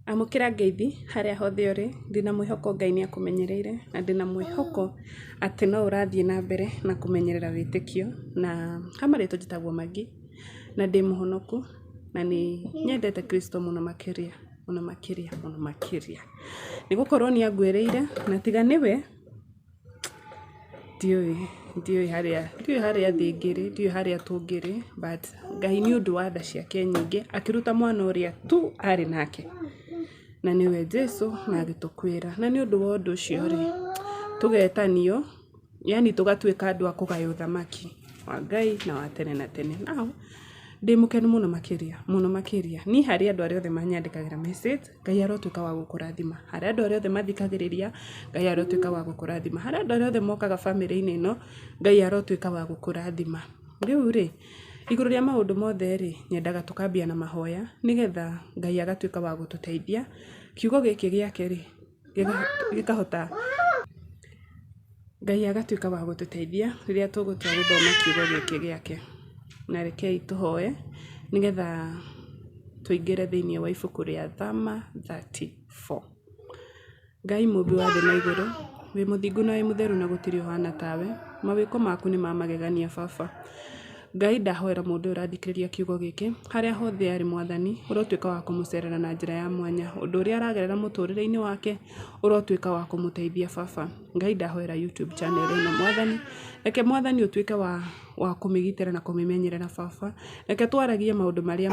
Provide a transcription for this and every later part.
Amũkĩra ngeithi harĩa hothe ũrĩ, ndĩna mwĩhoko Ngai nĩ akũmenyereire na ndĩna mwĩhoko atĩ no ũrathiĩ na mbere na kũmenyerera wĩtĩkio. Na ha marĩtwa njĩtagwo Maggie na ndĩ mũhonoku na nĩ nyendete Kristo mũno makĩria, mũno makĩria, mũno makĩria. Nĩ gũkorwo nĩ anguĩrĩire na tiga nĩwe ndiũĩ, ndiũĩ harĩa, ndiũĩ harĩa thĩ ĩngĩrĩ, ndiũĩ harĩa tũngĩrĩ, but Ngai nĩ ũndũ wa tha ciake nyingĩ, akĩruta mwana ũrĩa tu arĩ nake, na nĩwe Jesu na agĩtũkuĩra. Na nĩ ũndũ wa ũndũ ũcio rĩ, tũgetanio, yaani tũgatuĩka andũ a kũgaya ũthamaki wa Ngai na wa tene na tene. Now, ndĩ mũkenu mũno makĩria, mũno makĩria. Niĩ harĩ andũ arĩa othe manyandĩkagĩra message, Ngai arotuĩka wa gũkũrathima. Harĩ andũ arĩa othe mathikagĩrĩria, Ngai arotuĩka wa gũkũrathima. Harĩ andũ arĩa othe mokaga bamĩrĩ-inĩ ĩno, Ngai arotuĩka wa gũkũrathima. Rĩu rĩ, igũrũ rĩa maũndũ mothe rĩ, nyendaga tũkambia na mahoya, nĩgetha Ngai agatuĩka wa gũtũteithia, kiugo gĩkĩ gĩake rĩ, gĩkahota Ngai agatuĩka wa gũtũteithia rĩrĩa tũgũtua gũthoma kiugo gĩkĩ gĩake. Na rekei tũhoe nĩgetha tũingĩre thĩinĩ wa ibuku rĩa Thama 34. Ngai mũmbi wa thĩ na igũrũ, wĩ mũthingu na wĩ mũtheru na gũtirĩ ũhana tawe, mawĩko maku nĩ ma magegania baba. Ngai ndahoera mũndũ ũyũ ũrathikĩrĩria kiugo gĩkĩ, harĩa hothe arĩ mwathani, ũrotuĩka wa kũmũcerera na njĩra ya mwanya. Ũndũ ũrĩa aragerera mũtũrĩre-inĩ wake, ũrotuĩka wa kũmũteithia baba. Ngai ndahoera YouTube channel ĩno mwathani, reke mwathani ũtuĩke wa wa kũmĩgitĩra na kũmĩmenyerera baba. Reke twaragie maũndũ marĩa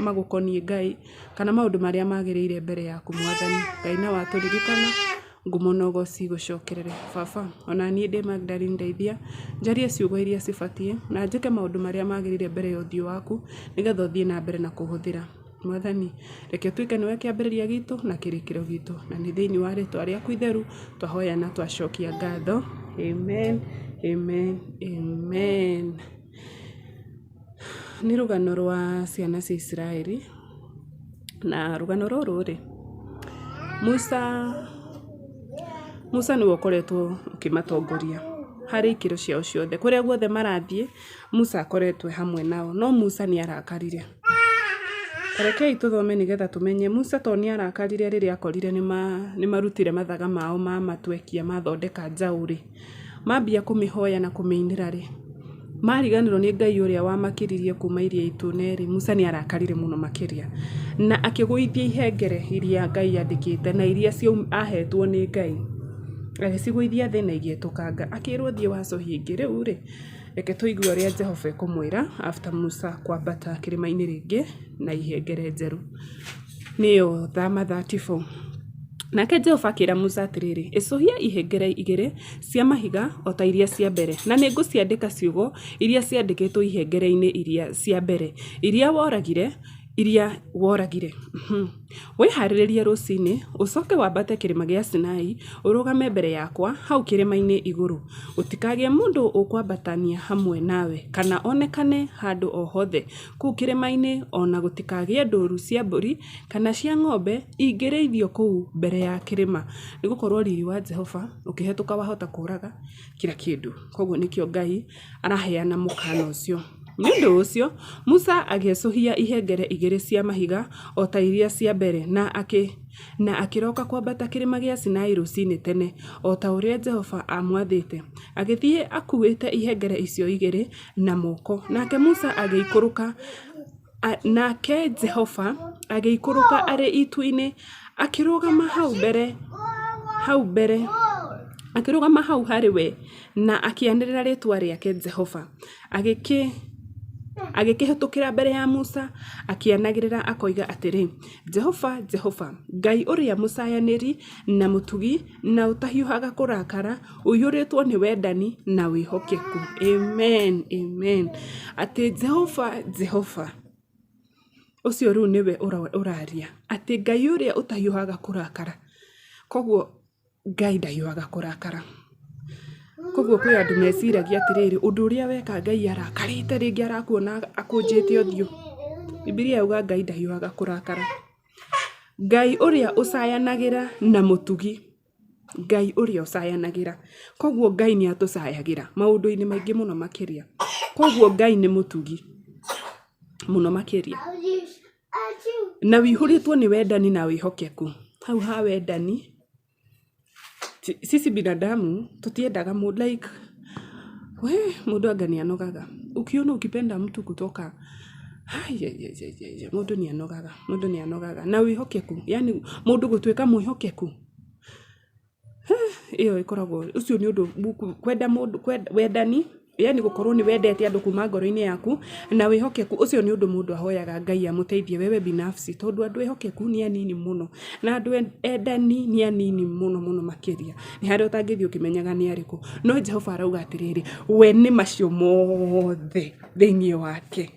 magũkoniĩ Ngai, kana maũndũ marĩa magĩrĩire mbere yaku mwathani. Ngai na watũririkana, ngumo na ũgoci igũcokerere. Baba, ona niĩ ndĩ Magdalene ndeithia, njarie ciugo iria cibatiĩ, na njĩke maũndũ marĩa magĩrĩire mbere ya ũthiũ waku, nĩgetha ũthiĩ na mbere na kũhũthĩra. Mwathani, reke ũtuĩke nĩwe kĩambĩrĩria gitũ na kĩrĩkĩro gitũ. Na nĩ thĩinĩ wa rĩtwa rĩaku itheru twahoya na twacokia ngatho. Amen, amen, amen. Nĩ rũgano rwa ciana cia Isiraeli, na rũgano rũrũ rĩ, Musa, Musa nĩwe ũkoretwo ũkĩmatongoria harĩ ikĩro ciao ciothe. Kũrĩa guothe marathiĩ, Musa akoretwo e hamwe nao, no Musa nĩ arakarire. Rekei tũthome nĩgetha tũmenye Musa to nĩ arakarire rĩrĩa akorire nĩ marutire mathaga mao ma matwekia mathondeka njaũ rĩ, mambia kũmĩhoya na kũmĩinĩra rĩ, mariganĩrwo nĩ Ngai ũrĩa wamakĩririe kuma Iria Itune rĩ, Musa nĩ arakarire mũno makĩria. Na akĩgũithia ihengere iria Ngai andĩkĩte na iria ahetwo nĩ Ngai. Agĩcigũithia thĩ na igĩetũkanga. Akĩrwo thiĩ wacũhie ingĩ. Rĩu rĩ, Reke tũigue ũrĩa Jehova ekũmwĩra after Musa kwambata kĩrĩma-inĩ rĩngĩ na ihengere njerũ. Nĩyo Thama 34. Nake Jehova akĩra Musa atĩrĩrĩ, icũhia ihengere igĩrĩ cia mahiga o ta iria cia mbere, na nĩngũciandĩka ciugo iria ciandĩkĩtwo ihengere-inĩ iria cia mbere, iria woragire, iria woragire. Wĩhaarĩrie rũcinĩ, ũcoke wambate Kĩrĩma gĩa Sinai, ũrũgame mbere yakwa hau kĩrĩma-inĩ igũrũ. Gũtikagĩe mũndũ ũkwambatania hamwe nawe, kana onekane handũ o hothe kũu kĩrĩma-inĩ, o na gũtikagĩe ndũũru cia mbũri kana cia ng'ombe ingĩrĩithio kũu mbere ya kĩrĩma, nĩ gũkorũo riri wa Jehova ũkĩhĩtũka wahota kũũraga kila kĩndũ. Kwoguo nĩkĩo Ngai araheana mũkaana ũcio. Nĩ ũndũ ũcio, Musa agĩacũhia ihengere igĩrĩ cia mahiga o ta iria cia mbere na akĩ na akĩroka kwambata Kĩrĩma gĩa Sinai rũcinĩ tene, o ta ũrĩa Jehova aamwathĩte. Agĩthiĩ akuuĩte ihengere icio igĩrĩ na moko. Nake Musa agĩikũrũka Nake Jehova agĩikũrũka arĩ itu-inĩ, akĩrũgama hau mbere, hau mbere, akĩrũgama hau harĩ we, na akĩanĩrĩra rĩĩtwa rĩake Jehova. Agĩkĩhĩtũkĩra mbere ya Musa, akĩanagĩrĩra akoiga atĩrĩ, Jehova, Jehova, Ngai ũrĩa mũcayanĩri na mũtugi na ũtahiũhaga kũrakara, ũiyũrĩtwo nĩ wendani na wĩhokeku. Amen, amen. Atĩ Jehova, Jehova, ũcio rĩu nĩwe ũraria. Atĩ Ngai ũrĩa ũtahiũhaga kũrakara. Koguo Ngai ndahiũhaga kũrakara. Koguo kwĩ andũ meciragia atĩrĩrĩ, ũndũ ũrĩa weka Ngai arakarĩte rĩngĩ arakuona akũnjĩte ũthiũ. Bibilia yauga Ngai ndahiũhaga kũrakara. Ngai ũrĩa ũcayanagĩra na mũtugi. Ngai ũrĩa ũcayanagĩra. Koguo Ngai nĩ atũcayagĩra maũndũ-inĩ maingĩ mũno makĩria. Koguo Ngai nĩ mũtugi mũno makĩria. Na wĩihũrĩtwo nĩ wendani na wĩhokeku. Hau ha wendani, sisi binadamu tũtiendaga mũndũ like we mũndũ anga nĩ anogaga. Ukiona ukipenda mtu kutoka mũndũ nĩ anogaga, mũndũ nĩ anogaga. Na wĩhokeku, yaani mũndũ gũtuĩka mwĩhokeku. Ĩyo ĩkoragwo ũcio nĩ ũndũ kwenda mũndũ wendani yani gũkorwo nĩ wendete andũ kuma ngoro-inĩ yaku na wĩhokeku ũcio nĩ ũndũ mũndũ ahoyaga Ngai amũteithie wewe binafsi tondũ andũ ehokeku nĩ anini mũno na andũ endani nĩ anini mũno mũno makĩria. Nĩ harĩa ũtangĩthiĩ ũkĩmenyaga nĩ arĩkũ. No Jehova arauga atĩrĩrĩ, we nĩ macio mothe thĩinĩ wake.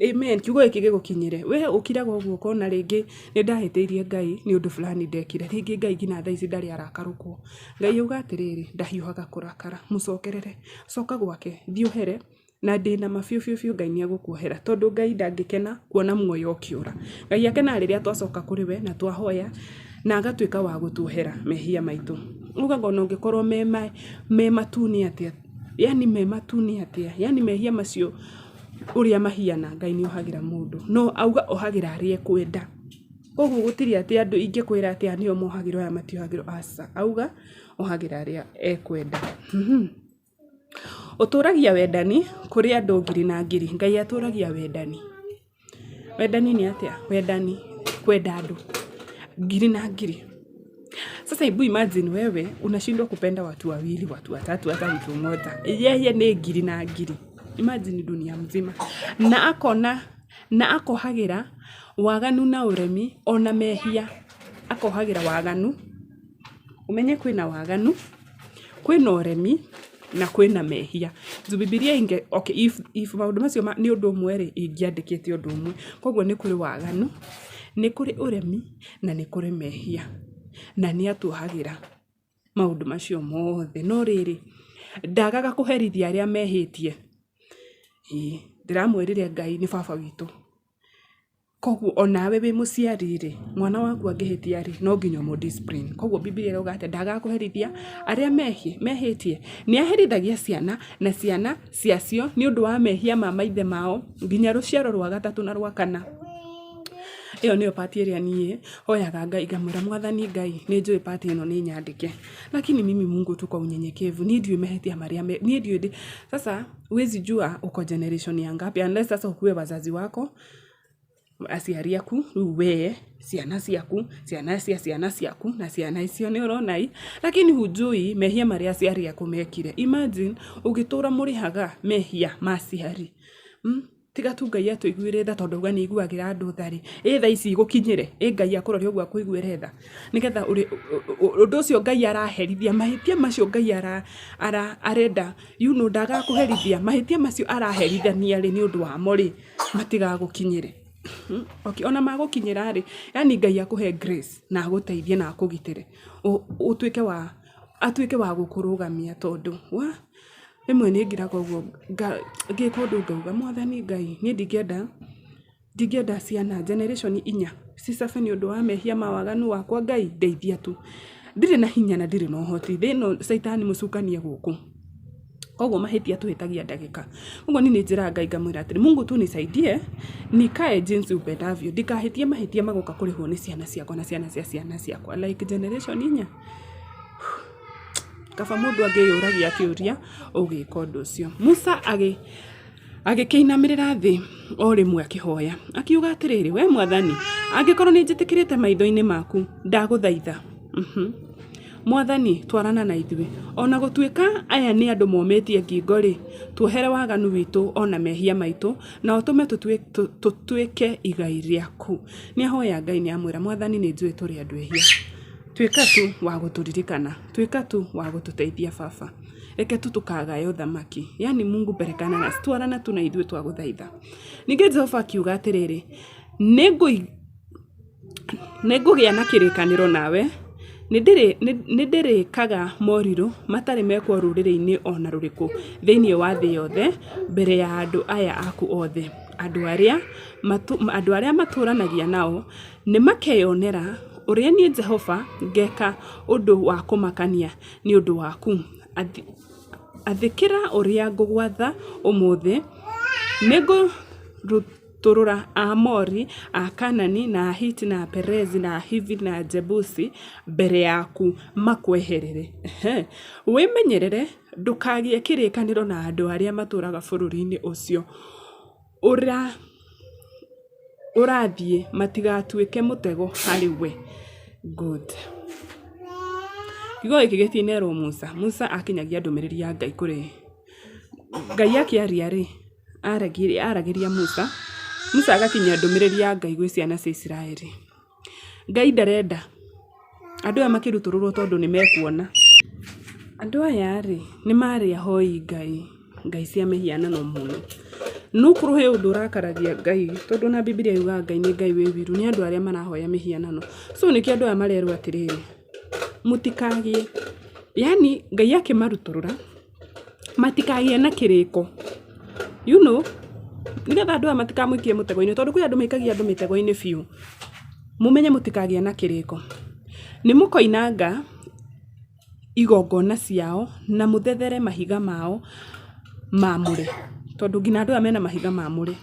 Amen. Kiugo gĩkĩ gĩgũkinyĩre. We ũkiraga ũguo ũkona rĩngĩ nĩ ndahĩtĩirie Ngai nĩ ũndũ fulani ndekire. Rĩngĩ Ngai nginya thaa ici ndarĩ arakarũkwo. Ngai auga atĩrĩrĩ, ndahiũhaga kũrakara. Mũcokerere. Coka gwake. Thiĩ ũhere. Na ndĩna ma biũ biũ biũ Ngai nĩ egũkuohera. Tondũ Ngai ndangĩkena kuona muoyo ũkĩũra. Ngai akenaga rĩrĩa twacoka kũrĩ we na twahoya na agatuĩka wa gũtuohera mehia maitũ. Ugaga ona ũngĩkorwo me matune atĩa, yani me matune atĩa, yani mehia macio ũrĩa mahiana Ngai nĩ ohagĩra mũndũ. No auga ohagĩra arĩa ekwenda. Koguo gũtirĩ atĩ andũ ingĩkwĩra atĩ aya nĩo mohagĩrwo aya matiohagĩrwo, aca. Auga ohagĩra arĩa ekwenda. Ũtũragia wendani kũrĩ andũ ngiri na ngiri. Ngai atũragia wendani. Wendani nĩ atĩa? Wendani, kwenda andũ ngiri na ngiri. Sasa hebu imagine wewe unashindwa kupenda watu wawili, watu watatu, hata mtu mmoja. Yeye nĩ ngiri na ngiri. Imagine dunia mzima. Na akona na akohagĩra waganu na ũremi ona mehia. Akohagĩra waganu. Ũmenye kwĩna waganu, kwĩna ũremi na kwĩna mehia. Juu Bibilia inge, okay, if maũndũ macio nĩ ũndũ ũmwe rĩ, ingĩandĩkĩte ũndũ ũmwe. Koguo nĩ kũrĩ waganu, nĩ kũrĩ ũremi na nĩ kũrĩ mehia. Na nĩ atuohagĩra maũndũ macio mothe. No rĩrĩ, ndagaga kũherithia arĩa mehĩtie. Ĩĩ, ndĩramwĩrire Ngai nĩ baba witũ. Koguo onawe wĩ mũciari rĩ, mwana waku angĩhĩtia rĩ, no nginya ũmũ discipline. Koguo Bibilia ĩrauga atĩ ndagaga kũherithia arĩa mehĩtie. Nĩ aherithagia ciana na ciana ciacio nĩ ũndũ wa mehia ma maithe mao nginya rũciaro rwa gatatũ na rwa kana. Ĩyo nĩyo part ĩrĩa niĩ hoyaga Ngai ngamwĩra Mwathani Ngai nĩ njũĩ part ĩno nĩ nyandĩke. Lakini mimi Mungu tu kwa unyenyekevu niĩ ndiũĩ mahĩtia marĩa niĩ ndiũĩ sasa huwezi jua uko generation ya ngapi unless sasa ukuwe wazazi wako aciari aku, rĩu we, ciana ciaku, ciana cia ciana ciaku, na ciana icio nĩ ũrona ĩ, lakini hujui mehia marĩa aciari aku mekire. Imagine ũngĩtũra mũrĩhaga mehia ma aciari. Tiga tu Ngai atũiguĩre tha tondũ auga nĩ aiguagĩra andũ tha rĩ, ĩ thaa ici igũkinyĩre? Ĩ Ngai akũrore ũguo akũiguĩre tha? Nĩgetha ũndũ ũcio Ngai araherithia, mahĩtia macio Ngai arenda, you know ndagaga kũherithia, mahĩtia macio araherithania rĩ, nĩ ũndũ wamo rĩ, matigagũkinyĩre. Okay, ona magũkinyĩra rĩ, yani Ngai akũhe grace na agũteithie na akũgitĩre ũtuĩke wa atuĩke wa gũkũrũgamia tondũ wa rĩmwe nĩ ngiraga ũguo ngĩka ũndũ ngauga Mwathani Ngai niĩ ndingĩenda ndingĩenda ciana generation inya cicabe nĩ ũndũ wa mehia ma waganu wakwa Ngai ndeithia tu. Ndirĩ na hinya na ndirĩ na ũhoti thĩ ĩno caitani mũcukani e gũkũ. Koguo mahĩtia tũhĩtagia ndagĩka. Ũguo niĩ nĩ njĩraga Ngai ngamwĩra atĩrĩ, Mungu tu nisaidie nikae jinsi upendavyo, ndikahĩtie mahĩtia magoka kũrĩhwo nĩ ciana ciakwa na ciana cia ciana ciakwa like generation inya. Kaba mũndũ angĩyũragia kĩũria ũgĩka ũndũ ũcio. Musa agĩkĩinamĩrĩra thĩ o rĩmwe akĩhoya akiuga atĩrĩrĩ, we Mwathani, angĩkorwo nĩ njĩtĩkĩrĩte maitho-inĩ maku, ndagũthaitha Mwathani, twarana na ithuĩ. O na gũtuĩka aya nĩ andũ momĩtie ngingo-rĩ, tuohere waganu witũ o na mehia maitũ, na ũtũme tũtuĩke igai rĩaku. Nĩ ahoya Ngai nĩ amwĩra, Mwathani nĩ njũĩ tũrĩ andũ ehia. Tuĩka tu wa gũtũririkana, tuĩka tu wa gũtũteithia baba. Reke tu tũkagaya ũthamaki. Yani Mungu pelekana nasi, twarana tu na ithuĩ twagũthaitha. Ningĩ Jehova akiuga atĩrĩrĩ, nĩngũgĩa na kĩrĩkanĩro nawe, nĩndĩrĩkaga morirũ matarĩ mekwo rũrĩrĩ-inĩ o na rũrĩkũ thĩinĩ wa thĩ yothe mbere ya andũ aya aku othe. Andũ arĩa matũũranagia nao nĩmakeyonera ũrĩa niĩ Jehova ngeka ũndũ wa kũmakania nĩ ũndũ waku. Athĩkĩra ũrĩa ngũgwatha ũmũthĩ, Nĩngũrutũrũra Aamori, Akaanani, na Ahiti, na Aperezi, na Ahivi, na Ajebusi mbere yaku makweherere. Wĩmenyerere ndũkagĩe kĩrĩkanĩro na andũ arĩa matũũraga bũrũri-inĩ ũcio ũrathiĩ matigatuĩke mũtego harĩ we. Good. Kiugo gĩkĩ gĩtinerwo Musa. Musa akinyagia ndũmĩrĩri ya Ngai kũrĩ Ngai akĩaria rĩ, aragĩria Musa, Musa agakinyia ndũmĩrĩri ya Ngai gwĩ ciana cia Isiraeli. Ngai ndarenda andũ aya makĩrutũrũrwo tondũ nĩ mekuona. Andũ aya rĩ, nĩ marĩ ahoi Ngai, ngai cia mĩhianano mũno. No korwo he ũndũ ũrakaragia Ngai, tondũ ona Bibilia yugaga Ngai nĩ Ngai wĩ wiru, nĩ andũ arĩa marahoya mĩhianano. So nĩkĩo andũ aya marerwo atĩrĩrĩ, mũtikagĩe, yaani Ngai akĩmarutũrũra, matikagĩe na kĩrĩko you know nĩgetha andũ aya matikamũikie mũtego-inĩ tondũ kwĩ andũ maikagia andũ mĩtego-inĩ biũ, mũmenye mũtikagĩe na kĩrĩko. Nĩ mũkoinanga igongona ciao na mũthethere mahiga mao mamũre, tondũ nginya andũ aya mena mahiga mamũre,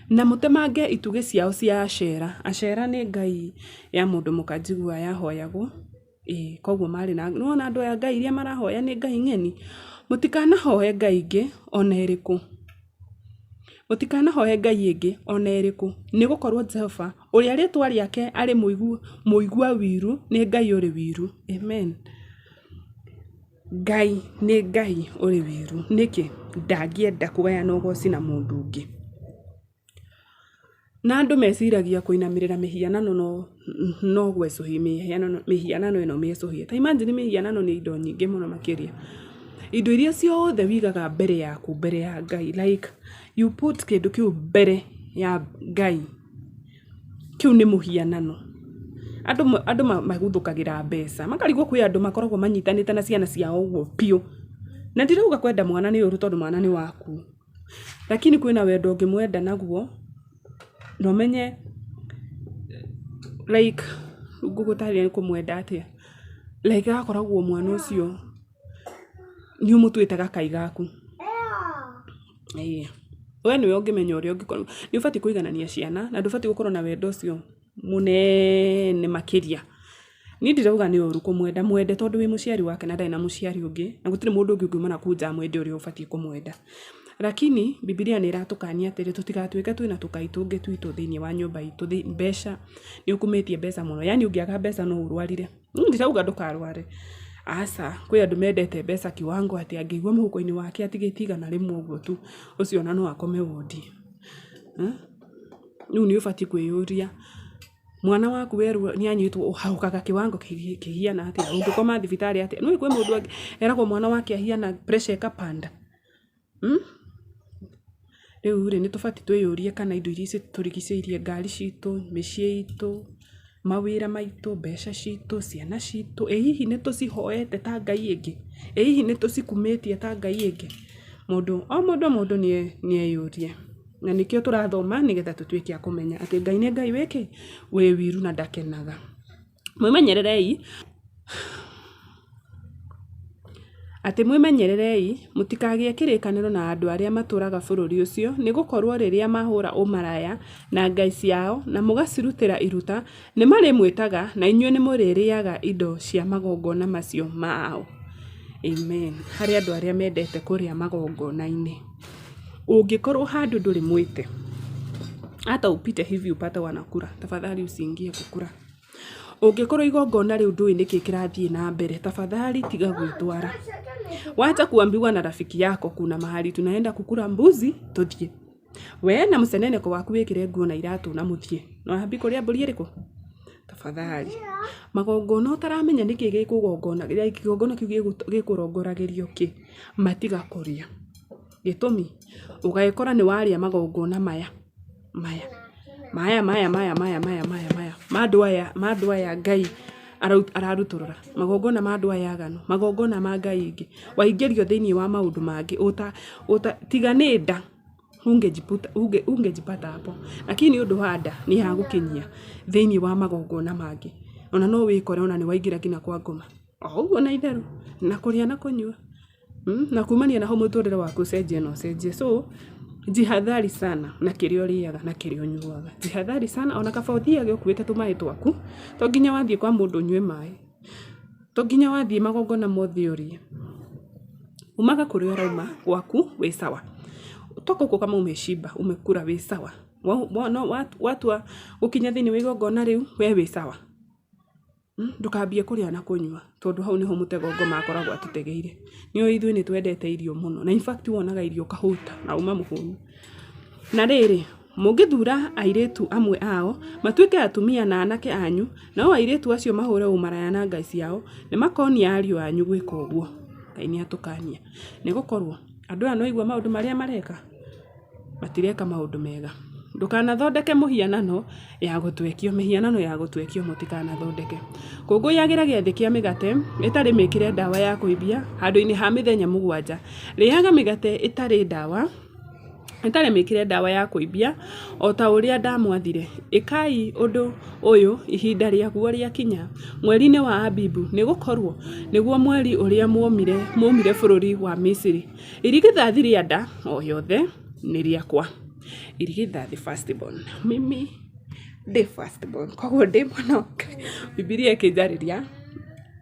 na mũtemange itugĩ ciao cia Ashera. Ashera nĩ ngai ya mũndũ mũka njiguaga yahoyagwo. Ĩĩ koguo marĩ na, nĩ wona andũ aya ngai iria marahoya nĩ ngai ng'eni? Mũtikanahoe ngai ingĩ ona ĩrĩkũ. Mũtikanahoe ngai ĩngĩ ona ĩrĩkũ, nĩ gũkorwo Jehova, ũrĩa rĩtwa rĩake arĩ mũigua wiru, nĩ Ngai ũrĩ wiru. Amen. Ngai nĩ Ngai ũrĩ wiru. Nĩkĩ? Ndangĩenda kũgayana ũgoci na mũndũ ũngĩ. Na andũ meciragia kũinamĩrĩra mĩhianano no no gwecũhia mĩhianano mĩhianano ĩno mĩecũhie. Ta imagine mĩhianano nĩ indo nyingĩ mũno makĩria. Indo iria ciothe ũigaga mbere yaku mbere ya Ngai like you put kĩndũ kĩu mbere ya Ngai, kĩu nĩ mũhianano. Andũ andũ maguthũkagĩra mbeca, makarigwo kwĩ andũ makoragwo manyitanĩte na ciana ciao ũguo biũ. Na ndirauga kwenda mwana nĩ ũru tondũ mwana nĩ waku. Lakini kwĩna wendo ũngĩmwenda naguo, na ũmenye like ngũgũtarĩria nĩ kũmwenda atĩa, like agakoragwo mwana ũcio nĩ ũmũtuĩte gakai gaku. Ĩĩ, we nĩwe ũngĩmenya ũrĩa ũngĩkorwo, nĩ ũbatiĩ kũiganania ciana na ndũbatiĩ gũkorwo na wendo ũcio mũnene makĩria. Niĩ ndirauga nĩ ũru kũmwenda, mwende tondũ wĩ mũciari wake na ndarĩ na mũciari ũngĩ, na gũtirĩ mũndũ ũngĩ ũngiuma nakũu nja amwende ũrĩa ũbatiĩ kũmwenda. Lakini Bibilia nĩ ĩratũkania atĩrĩ, tũtigatuĩke twĩna tũkai tũngĩ twitũ thĩiniĩ wa nyũmba itũ, mbeca, nĩ ũkumĩtie mbeca mũno, yaani ũngĩaga mbeca no ũrwarire. Niĩ ndirauga ndũkarware, aca, kwĩ andũ mendete mbeca kiwango atĩ angĩigua mũhuko-inĩ wake atigĩtie 100 ũguo tu, ũcio ona no akome wondi. Rĩu nĩ ũbatiĩ kwĩyũria Mwana waku werwo nĩ anyitwo ũhahũkaga kiwango kĩhiana atĩa? Ũngĩkoma thibitarĩ atĩa? Nĩũĩ kwĩ mũndũ eragwo mwana wake ahiana pressure ĩkapanda? Rĩu rĩ, nĩ tũbatiĩ twĩyũrie kana indo iria citũrigicĩirie, ngari citũ, mĩciĩ itũ, mawĩra maitũ, mbeca citũ, ciana citũ, ĩ hihi nĩ tũcihoete ta ngai ĩngĩ? Ĩ hihi nĩ tũcikumĩtie ta ngai ĩngĩ? Mũndũ, o mũndũ o mũndũ nĩ eyũrie. Na nĩkĩo tũrathoma nĩgetha tũtuĩke a kũmenya atĩ Ngai nĩ Ngai wĩ kĩ? Wĩ wiru na ndakenaga. Mwĩmenyererei, atĩ mwĩmenyererei mũtikagĩe kĩrĩkanĩro na andũ arĩa matũũraga bũrũri ũcio, nĩ gũkorũo rĩrĩa mahũra ũmaraya na ngai ciao na mũgacirutĩra iruta, nĩ marĩmwĩtaga na inyuĩ nĩ mũrĩrĩaga indo cia magongona macio mao. Amen. Harĩ andũ arĩa mendete kũrĩa magongona-inĩ. Ũngĩkorwo handũ ndũrĩ mwĩte, hata upite hivi upate wanakula, tafadhali usiingie kukula. Ũngĩkorwo igongona rĩu ndũĩ nĩkĩ kĩrathiĩ na mbere, tafadhali tiga gwĩtwara. Wacha kuambiwa na rafiki yako kuna mahali tunaenda kukula mbuzi, tũthiĩ. We na mũceneneko waku wĩkĩre nguo na iratũ na mũthiĩ. Nĩwambia kũrĩa mbũri ĩrĩkũ? Tafadhali. Magongona ũtaramenya nĩkĩ gĩkũgongona, kĩgongona kĩu gĩkũrongoragĩrio kĩ, matiga kũrĩa. Gĩtũmi, ũgagĩkora nĩ warĩa magongona maya, maya, maya maya maya maya maya maya maya ma andũ aya ma andũ aya Ngai ararutũrũra, magongona ma andũ aya aganu, magongona ma ngai ingĩ, waingĩrio thĩiniĩ wa maũndũ mangĩ tiga nĩ nda ungejipata hapo, lakini nĩ ũndũ wa nda nĩ yagũkinyia thĩiniĩ wa magongona mangĩ, ona no wĩkore ona nĩ waingĩra nginya kwa ngoma, o ũguo na itherũ, na kũrĩa na kũnyua. Na kumania na hau mũtũrĩre waku ũcenjie na ũcenjie. So Jihadhari sana na kĩrĩa ũrĩaga na kĩrĩa ũnyuaga. Jihadhari sana ona kaba ũthiage ũkuĩte tũmaĩ twaku, to nginya wathiĩ kwa mũndũ ũnyue maĩ. To nginya wathiĩ magongona mothe ũrĩe. Umaga kũrĩa ũrauma gwaku wĩ sawa. Toka huko kama umeshiba, umekula wĩ sawa. Watua gũkinya thĩinĩ wa igongona rĩu, we wĩ sawa. Ndũkambie kũrĩa na kũnyua tondũ hau nĩho mũtego ngoma akoragwo atũtegeire. Nĩ ũĩ ithuĩ nĩ twendete irio mũno na in fact wonaga irio ũkahũta na uma mũhũnu. Na rĩrĩ, mũngĩthuura airĩtu amwe ao matuĩke atumia na anake anyu, nao airĩtu acio mahũre ũmaraya na ngai ciao, nĩ makonia ariũ anyu gwĩka ũguo. Ngai nĩ atũkania. Nĩ gũkorwo andũ aya nĩwaigua maũndũ marĩa mareka? Matireka maũndũ mega. Ndũkanathondeke mũhianano ya gũtwekio, mĩhianano ya gũtwekio mũtikanathondeke. Kũngũyagĩra gĩathĩ kĩa mĩgate ĩtarĩ mĩkĩre ndawa ya kũimbia handũ-inĩ ha mĩthenya mũgwanja. Rĩaga mĩgate ĩtarĩ ndawa ĩtarĩ mĩkĩre ndawa ya kũimbia o ta ũrĩa ndamwathire. Ĩkai ũndũ ũyũ ihinda rĩaguo rĩakinya, mweri-inĩ wa Abibu, nĩ gũkorũo nĩguo mweri ũrĩa mwaumire bũrũri wa Misiri. Irigithathi rĩa nda o yothe nĩ rĩakwa. Irigithathi first born. Mimi ndĩ first born, koguo ndĩ mwana wa Ngai. Bibilia ĩkĩnjarĩria,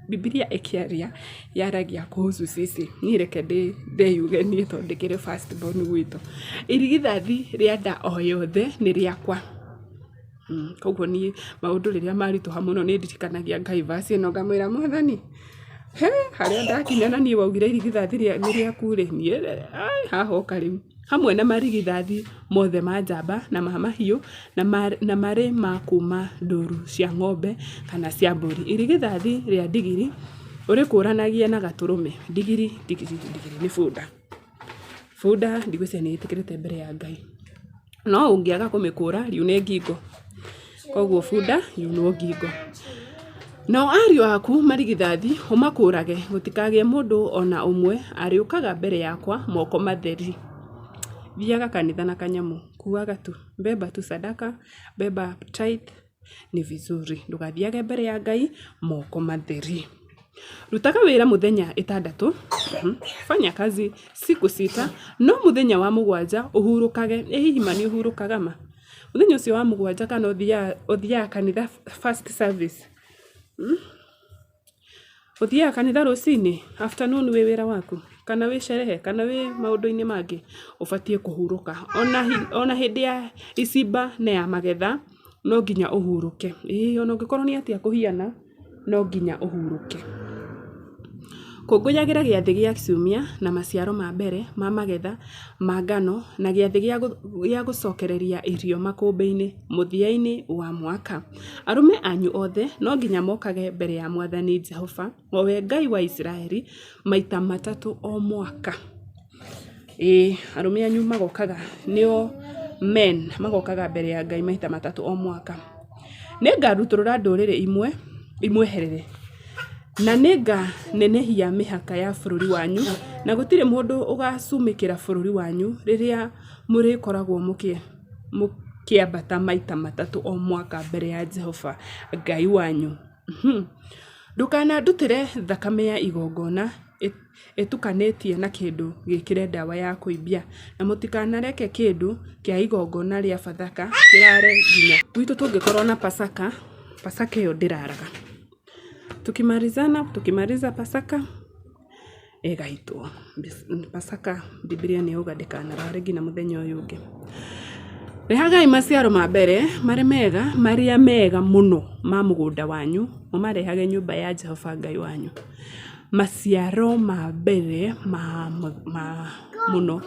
Bibilia ĩkĩaria yaragia kuhusu sisi. Niĩ reke ndĩyuge niĩ tondũ ndĩkĩrĩ first born gwitũ. Irigithathi rĩa nda o yothe nĩ rĩakwa. Koguo niĩ maũndũ rĩrĩa maritũha mũno nĩ ndirikanagia Ngai verse ĩno ngamwĩra mwathani, he harĩa ndakinya na niĩ waugire irigithathi nĩ rĩaku rĩ, niĩ haha hoka rĩu. Hamwe na marigithathi mothe ma njamba na ma mahiũ na marĩ ma kuuma ndũru cia ng'ombe kana cia mbũri. Irigithathi rĩa ndigiri ũrĩkũranagie na gatũrũme. Ndigiri, ndigiri, ndigiri nĩ bunda. Bunda ndigwĩciria nĩ ĩtĩkĩrĩte mbere ya Ngai. No ũngĩaga kũmĩkũra riune ngingo. Koguo bunda yunwo ngingo. Nao ariũ aku marigithathi ũmakũũrage, gũtikagĩe mũndũ o na ũmwe arĩũkaga mbere yakwa moko matheri. Thiaga kanitha na kanyamũ, kuaga tu, beba tu sadaka, beba tithe, ni vizuri. Ndũgathiage mbere ya Ngai moko matheri. Rutaga wĩra mũthenya ĩtandatũ, fanya kazi siku sita, no mũthenya wa mũgwanja ũhurũkage. Ĩ hihi ma nĩ ũhurũkaga ma? Mũthenya ũcio wa mũgwanja kana ũthiaga kanitha first service? Ũthiaga kanitha rũcinĩ, afternoon wĩ wĩra waku, kana wĩ sherehe, kana wĩ maũndũ-inĩ mangĩ, ũbatiĩ kũhurũka. Ona hĩndĩ ya icimba na ya magetha, no nginya ũhurũke. Ĩĩ ona ũngĩkorwo nĩ atĩa kũhiana, no nginya ũhurũke. Kũngũyagĩra gĩathĩ gĩa ciumia na maciaro ma mbere ma magetha ma ngano na gĩathĩ gĩa gũcokereria irio makũmbĩ-inĩ mũthia-inĩ wa mwaka. Arũme anyu othe no nginya mokage mbere ya Mwathani Jehova, o we Ngai wa Isiraeli, maita matatũ o mwaka. Ĩĩ arũme anyu magokaga nĩo men magokaga mbere ya Ngai maita matatũ o mwaka. Nĩngarutũrũra ndũrĩrĩ imwe imweherere na nĩnganenehia mĩhaka ya bũrũri wanyu na gũtirĩ mũndũ ũgacumĩkĩra bũrũri wanyu rĩrĩa mũrĩkoragwo mũkĩambata maita matatũ o mwaka mbere ya Jehova Ngai wanyu. Ndũkanandutĩre thakame ya igongona ĩtukanĩtie na kĩndũ gĩkĩre ndawa ya kũimbia, na mũtikanareke kĩndũ kĩa igongona rĩa Bathaka kĩraare nginya. Gwitũ tũngĩkorwo na Pasaka, Pasaka ĩyo ndĩraraga. Tukimalizana, tukimaliza Pasaka ĩgaitwo. Pasaka Bibilia nĩ yauga ndĩkanarare nginya mũthenya ũyũ ũngĩ. Rehagai maciaro ma mbere marĩ mega, marĩa mega mũno ma mũgũnda wanyu, mũmarehage nyũmba ya Jehova Ngai wanyu. Maciaro ma mbere ma mũno,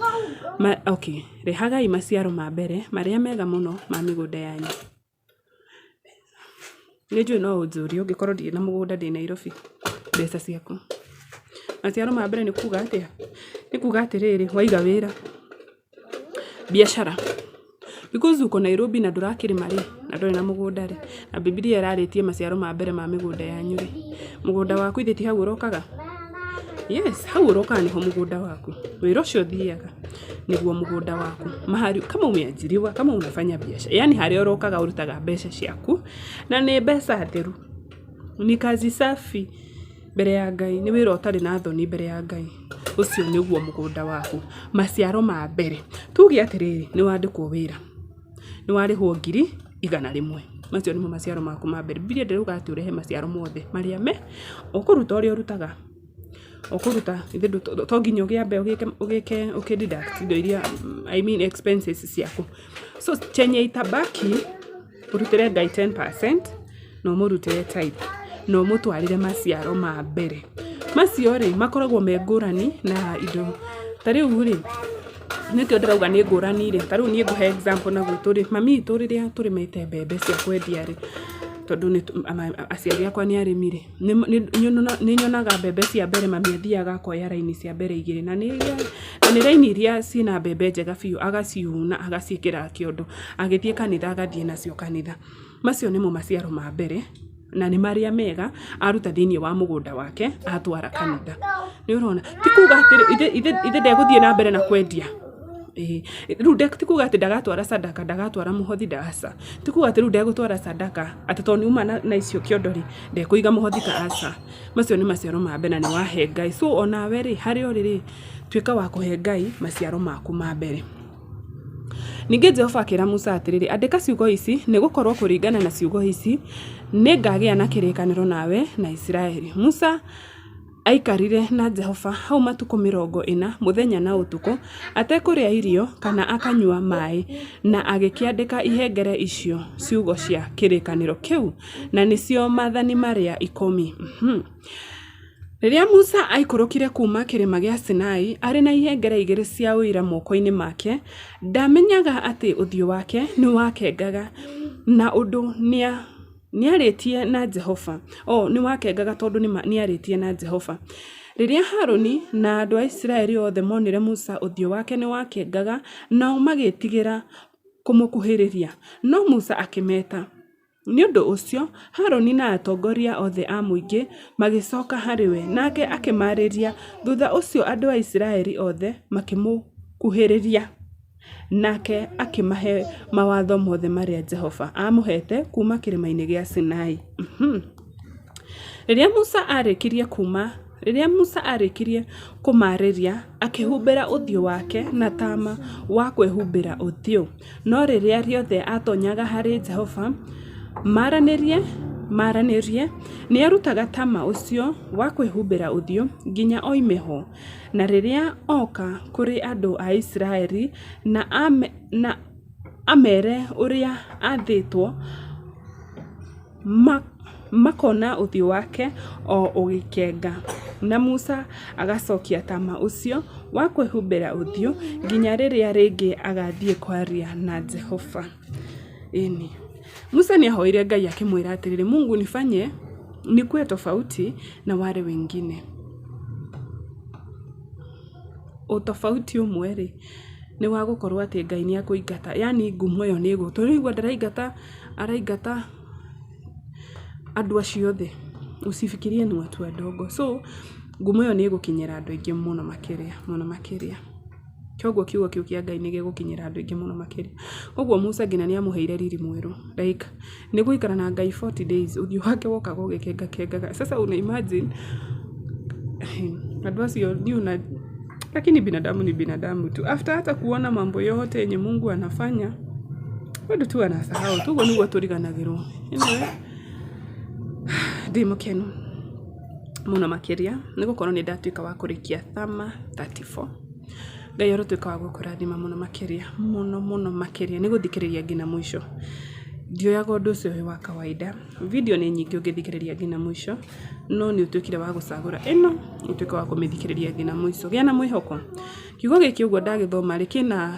okay, rehagai maciaro ma mbere marĩa mega mũno ma mĩgũnda yanyu. Nĩ njũĩ no ũnjũrie ũngĩkorwo ndirĩ na mũgũnda ndĩ Nairobi, mbeca ciaku. Maciaro ma mbere nĩ kuga atĩa? Nĩ kuga atĩrĩrĩ, waiga wĩra, biacara. Because uko Nairobi na ndũrakĩrĩma rĩ, na ndũrĩ na mũgũnda rĩ, na Bibilia ĩrarĩtie maciaro ma mbere ma mĩgũnda yanyu rĩ, mũgũnda waku ithe ti hau ũrokaga? Yes, hau ũrokaga nĩho mũgũnda waku. Wĩra ũcio ũthiaga nĩguo mũgũnda waku. Mahali kama umeajiriwa, kama unafanya biashara, yani harĩa ũrokaga ũrutaga mbeca ciaku, na nĩ mbeca theru, ni kazi safi. Mbeca Mbere ya Ngai, nĩ wĩra ũtarĩ na thoni mbere ya Ngai. Ũcio nĩguo mũgũnda waku. Maciaro ma mbere. Tuge atĩrĩrĩ, nĩ wandĩkwo wĩra. Nĩ warĩhwo 100,000. Macio nĩmo maciaro maku ma mbere. Bibilia ndĩrauga atĩ ũrehe maciaro mothe marĩa me, ũkũruta ũrĩa ũrutaga. Ũkũruta, to nginya ũkĩambe ũgĩke ũkĩ deduct indo iria, I mean expenses ciaku. So chenye itabaki, ũrutĩre Ngai 10% na ũmũrutĩre tithe na ũmũtwarĩre maciaro ma mbere. Macio rĩ, makoragwo me ngũrani na indo, ta rĩu rĩ, nĩkĩo ndĩrauga nĩ ngũrani rĩ, ta rĩu niĩ ngũhe example na gwitũ rĩ, mami witũ rĩrĩa tũrĩmĩte mbembe cia kwendia rĩ, tondũ aciari akwa nĩ arĩmi rĩ, nĩ nyonaga mbembe cia mbere mami athiaga akoya raini cia mbere igĩrĩ na nĩ raini iria ciĩna mbembe njega biũ agaciuna agaciĩkĩra kĩondo, agĩthiĩ kanitha agathiĩ nacio kanitha. Macio nĩmo maciaro ma mbere na nĩ marĩa mega aruta thĩinĩ wa mũgũnda wake atwara kanitha. Nĩ ũrona? Ti kuga atĩ ithe ndegũthiĩ na mbere na kwendia. Ĩĩ rĩu ti kuga atĩ ndagatwara sadaka, ndagatwara mũhothi, aca. Ti kuga atĩ rĩu ndegũtwara sadaka atĩ tondũ nĩ uma na icio kĩondo rĩ, ndekũiga mũhothi ka aca. Macio nĩ maciaro ma mbere na nĩ wahe Ngai. So onawe rĩ, harĩa ũrĩ rĩ, tuĩka wa kũhe Ngai maciaro maku ma mbere. Ningĩ Jehova akĩra Musa atĩrĩrĩ, Andĩka ciugo ici, nĩ gũkorũo kũringana na ciugo ici, nĩ ngagĩa na kĩrĩkanĩro nawe na Isiraeli. Musa aikarire na Jehova hau matukũ 40, mũthenya na ũtukũ, atekũrĩa irio kana akanyua maĩ, na agĩkĩandĩka ihengere icio ciugo cia kĩrĩkanĩro kĩu, na nĩcio Maathani Marĩa Ikũmi. Rĩrĩa Musa aikũrũkire kuuma Kĩrĩma gĩa Sinai arĩ na ihengere igĩrĩ cia Ũira moko-inĩ make, ndaamenyaga atĩ ũthiũ wake nĩ wakengaga na ũndũ nĩarĩtie na Jehova. Oh, nĩ wakengaga tondũ nĩarĩtie na Jehova. Rĩrĩa Haruni na andũ a Isiraeli othe monire Musa, ũthiũ wake nĩ wakengaga, nao magĩĩtigĩra kũmũkuhĩrĩria. No Musa akĩmeeta. Nĩ ũndũ ũcio Haruni na atongoria othe a mũingĩ magĩcoka harĩ we, nake akĩmaarĩria. Thutha ũcio andũ a Isiraeli othe makĩmũkuhĩrĩria, nake akĩmahe mawatho mothe marĩa Jehova aamũheete kuuma Kĩrĩma-inĩ gĩa Sinai. Rĩrĩa Musa aarĩkirie kuuma Rĩrĩa Musa aarĩkirie kũmaarĩria, akĩhumbĩra ũthiũ wake na taama wa kwĩhumbĩra ũthiũ. No rĩrĩa rĩothe aatonyaga harĩ Jehova maranĩrie, maranĩrie, nĩ aarutaga taama ũcio wa kwĩhumbĩra ũthiũ nginya oime ho. Na rĩrĩa oka kũrĩ andũ a Isiraeli na ameere ũrĩa aathĩtwo, Makona ũthiũ wake o ũgĩkenga, na Musa agacokia taama ũcio wa kwĩhumbĩra ũthiũ nginya rĩrĩa rĩngĩ agathiĩ kwaria na Jehova. Ĩni. Musa nĩ ahoire Ngai akĩmwĩra atĩrĩrĩ, Mungu nifanye nikuwe tofauti na wale wengine. Ũtofauti ũmwe rĩ, nĩ wa gũkorwo atĩ Ngai nĩ akũingata, yaani ngumo ĩyo nĩ ĩgũ, tũraigua ndaraingata, araingata andũ acio othe, usifikirie ni watu wadogo. So, ngumo ĩyo nĩ ĩgũkinyĩra andũ aingĩ mũno makĩria, mũno makĩria. Kwoguo kiugo kĩu kĩa Ngai nĩ gĩgũkinyĩra andũ aingĩ mũno makĩria. Ũguo Musa nginya nĩ amũheire riri mwerũ. Like, nĩ gũikara na Ngai 40 days, ũthiũ wake wokaga ũgĩkengakengaga. Sasa una imagine, andũ acio ni una lakini binadamu ni binadamu tu. After hata kuona mambo yote yenye Mungu anafanya, bado tu anasahau tu, ũguo nĩguo tũriganagĩrwo. Anyway, ndĩ mũkenu mũno makĩria nĩ gũkorwo nĩ ndatuĩka wa kũrĩkia Thama 34. Ngai arotuĩka wa gũkũrathima mũno makĩria, mũno mũno makĩria nĩ gũthikĩrĩria nginya mũico. Ndioyaga ũndũ ũcio wĩ wa kawaida. Video nĩ nyingĩ ũngĩthikĩrĩria nginya mũico, no nĩ ũtuĩkire wa gũcagũra ĩno, ũtuĩke wa kũmĩthikĩrĩria nginya mũico. Gĩa na mwĩhoko. Kiugo gĩkĩ ũguo ndagĩthoma rĩ,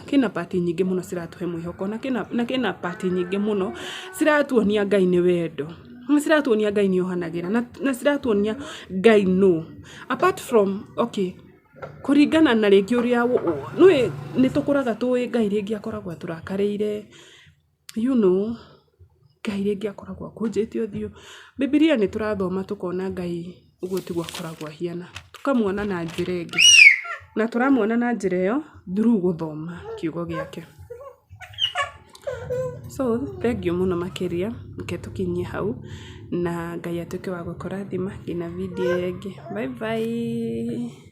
kĩna part nyingĩ mũno ciratũhe mwĩhoko, na kĩna part nyingĩ mũno ciratuonia Ngai nĩ wendo. Na ciratuonia Ngai nĩ ohanagĩra, na ciratuonia Ngai nũ. Apart from, okay, kũringana na rĩngĩ ũrĩa, nĩũĩ nĩ tũkũraga tũĩ Ngai rĩngĩ akoragwo atũrakarĩire, you know, Ngai rĩngĩ akoragwo akũnjĩte ũthiũ. Bibilia nĩ tũrathoma tũkona Ngai ũguo tiguo akoragwo ahiana. Tũkamuona na njĩra ĩngĩ. Na tũramuona na njĩra ĩyo through gũthoma kiugo gĩake. So, thengiũ mũno makĩria, reke tũkinyie hau. Na Ngai atuĩke wa gũkũrathima nginya video ĩyo ĩngĩ. Bye bye.